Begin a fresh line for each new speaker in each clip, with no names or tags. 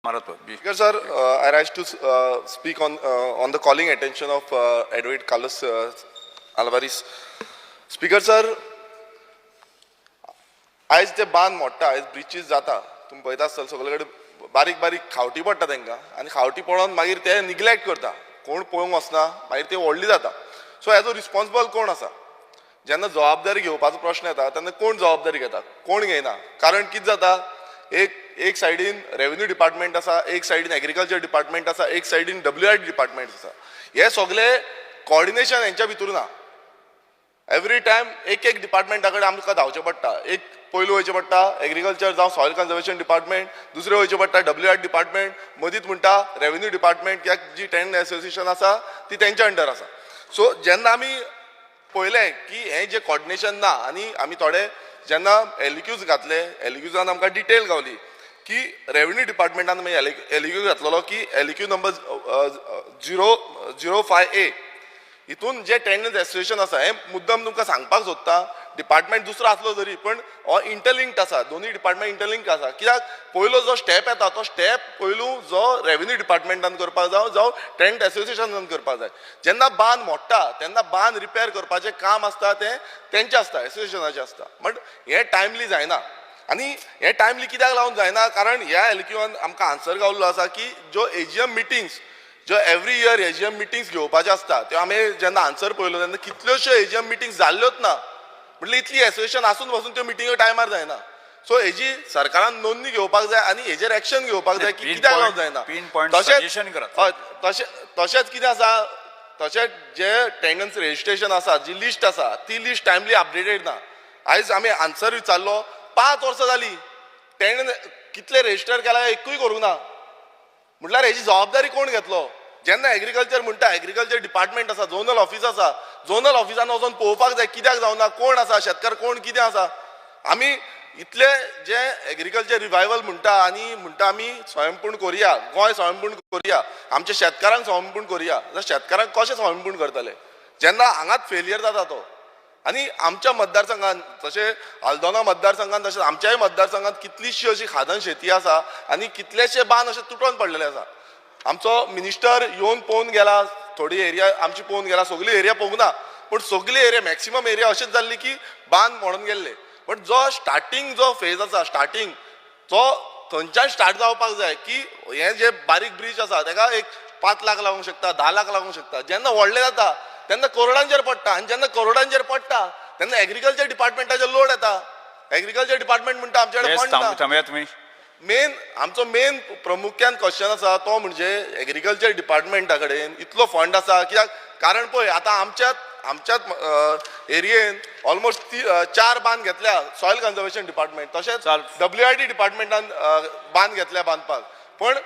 मारत बी.
Speaker sir, I rise to speak on the calling attention of Advocate Carlos Alvares. Speaker sir, आयज ते बांद मोडटा, आयज ब्रिचीस जाता, तुमी पळयता आसतले सगळे कडेन बारीक बारीक खावटी पडटा तांकां आनी खावटी पडोन मागीर ते निग्लेक्ट करता, कोण पळोवंक वचना, मागीर ते व्हडली जाता. सो हेजो रिस्पॉन्सिबल कोण आसा? जेन्ना जबाबदारी घेवपाचो प्रश्न येता तेन्ना कोण जबाबदारी घेता, कोण घेयना? कारण कितें जाता, एक एक सायडीन रेवेन्यू डिपार्टमेंट आसा, एक सायडीन एग्रीकल्चर डिपार्टमेंट आसा, एक सायडीन डब्ल्यू आर डिपार्टमेंट आसा. हे सगळे कॉर्डिनेशन हेंच्या भितूर ना. एवरी टायम एक एक डिपार्टमेंटा कडेन आमकां धांवचें पडटा. एक पयलू वयचें पडटा एग्रीकल्चर जावं सॉयल कन्जर्वेशन डिपार्टमेंट, दुसरें वयचें पडटा डब्ल्यू आर डिपार्टमेंट, मदींच म्हणटा रेवेन्यू डिपार्टमेंट, कित्याक जी टेनंट एसोसिएशन आसा ती तेंच्या अंडर आसा. सो जेन्ना आमी पळयलें की हें जें कॉर्डिनेशन ना आनी आमी थोडे जेन्ना एलइक्यूज घातले, एलइक्यूजान आमकां डिटेल गावली की रेवेन्यू डिपार्टमेंटान मागीर एलइक्यू घातलेलो की LEQ number 005A हितून जे टेनंट एसोसिएशन आसा, हें मुद्दम तुमकां सांगपाक सोदता, डिपार्टमेंट दुसरो आसलो तरी पण हो इंटरलिंक्ड आसा, दोनूय डिपार्टमेंट इंटरलिंक्ड आसा. कित्याक पयलो जो स्टेप येता तो स्टेप पयलू जो रेवेन्यू डिपार्टमेंटान करपाक जाव, जावं टेनंट एसोसिएशनान करपाक जाय. जेन्ना बांद मोडटा तेन्ना बांद रिपेर करपाचें काम आसता तें तेंचें आसता, एसोसिएशनाचें आसता. बट हें टायमली जायना आनी हें टायमली कित्याक लागून जायना? कारण ह्या एलक्यूआन आमकां आन्सर गावल्लो आसा की ज्यो एजीएम मिटिंग्स, ज्यो एवरी इयर एजीएम मिटिंग्स घेवपाच्यो आसता, त्यो आमी जेन्ना आन्सर पळयलो तेन्ना कितल्योश्यो एजीएम मिटिंग्स जाल्ल्योच ना. म्हटल्यार इतली एसोसिएशन आसून पासून त्यो मिटिंग्यो टायमार जायना. सो हेजी सरकारान नोंदणी घेवपाक जाय आनी हेजेर एक्शन घेवपाक जाय की कित्याक लागून जायना.
पिन पॉयंट सजेशन करात.
हय, तशें तशेंच कितें आसा, तशेंच जे टेनंट्स रजिस्ट्रेशन आसा, जी लिस्ट आसा, ती लिस्ट टायमली अपडेटेड ना. आयज आमी आन्सर विचारलो, 5 वर्सां जाली, टेनंट कितले रजिस्टर केला, एकूय करूंक ना. म्हटल्यार हेजी जबाबदारी कोण घेतलो? जेन्ना एग्रीकल्चर म्हणटा, एग्रीकल्चर डिपार्टमेंट आसा, झोनल ऑफिस आसा, झोनल ऑफिसान वचोन पळोवपाक जाय कित्याक जावना, कोण आसा शेतकार, कोण कितें आसा. आमी इतले जे एग्रीकल्चर रिवायवल म्हणटा आनी म्हणटा आमी स्वयंपूर्ण करुया, गोंय स्वयंपूर्ण करुया, आमच्या शेतकारांक स्वयंपूर्ण करुया, जाल्यार शेतकारांक कशें स्वयंपूर्ण करतले जेन्ना हांगाच फेलियर जाता तो? आनी आमच्या मतदारसंघात, तशें आल्दोना मतदारसंघात, तशेंच आमच्याय मतदारसंघात कितलीशी अशी खाजन शेती आसा आनी कितलेशे बांद अशे तुटोन पडलेले आसा. आमचो मिनिस्टर येवन पळोवन गेला, थोडी एरिया आमची पळोवन गेला, सगळी एरिया पळोवंक ना, पूण सगळी एरिया, मॅक्सिमम एरिया अशीच जाल्ली की बांद मोडून गेल्ले. पण जो स्टार्टींग जो फेज आसा, स्टार्टींग तो थंयच्यान स्टार्ट जावपाक जाय की हे जे बारीक ब्रीज आसा तेका एक 5 लाख लागूंक शकता, 10 लाख लागूंक शकता. जेन्ना व्हडले जाता तेन्ना करोडांचेर पडटा आनी जेन्ना करोडांचेर पडटा तेन्ना एग्रीकल्चर डिपार्टमेंटाचेर लोड येता. एग्रीकल्चर डिपार्टमेंट म्हणटा आमचे कडेन फंड ना.
थांबया तुमी.
मेन आमचो मेन प्रामुख्यान क्वेश्चन आसा तो म्हणजे एग्रीकल्चर डिपार्टमेंटा कडेन इतलो फंड आसा कित्याक? कारण पळय, आतां आमच्याच एरियेन ऑलमोस्ट ती चार बांद घेतल्या सॉयल कन्जर्वेशन डिपार्टमेंट, तशेंच
चाल.
डब्ल्यू आर डी डिपार्टमेंटान बांद घेतल्या बांदपाक. पण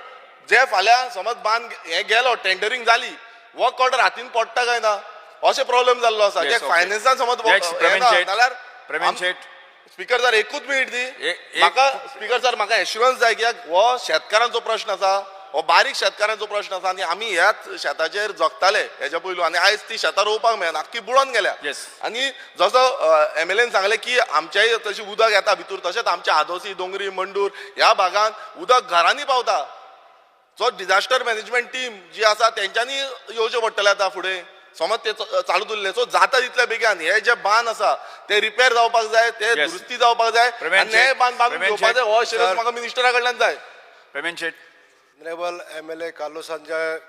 जे फाल्यां समज बांद हे गेलो, टेंडरींग जाली, वर्क ऑर्डर हातीन पडटा काय ना, अशें प्रॉब्लेम जाल्लो आसा. फायनान्सान समज
Next,
हें
प्रवीण
ना,
शेट.
जाल्यार
प्रवीण शेट.
स्पीकर सर, एकूच मिनिट दी म्हाका. स्पीकर सर, म्हाका एश्युरन्स जाय कित्याक हो शेतकारांचो प्रश्न आसा, हो बारीक शेतकारांचो प्रश्न आसा आनी आमी ह्याच शेताचेर जगताले हेच्या पयलू आनी आयज ती शेतां रोवपाक मेळना, आख्खी बुडोन गेल्या. आनी जसो एमएलएन सांगलें की आमच्याय तशी उदक येता भितूर, तशेंच आमच्या आदोसी, दोंगरी, मंडूर ह्या भागांत उदक घरांनी पावता. जो डिझास्टर मॅनेजमेंट टीम जी आसा तेंच्यांनी येवचें पडटलें. आतां फुडें समज ते चालू उरले, सो जाता तितल्या बेगीन हे जे बांद आसा ते रिपेर जावपाक जाय, ते दुरुस्ती जावपाक जाय
प्रवीण
आनी हे
शेट,
बांद बांदून
प्रवीण
घेवपाक जाय. हो
शेट,
एश्युरन्स
सर.
म्हाका मिनिस्टरा कडल्यान जाय.
प्रवीण शेट.
Honorable MLA Carlos Sanjay.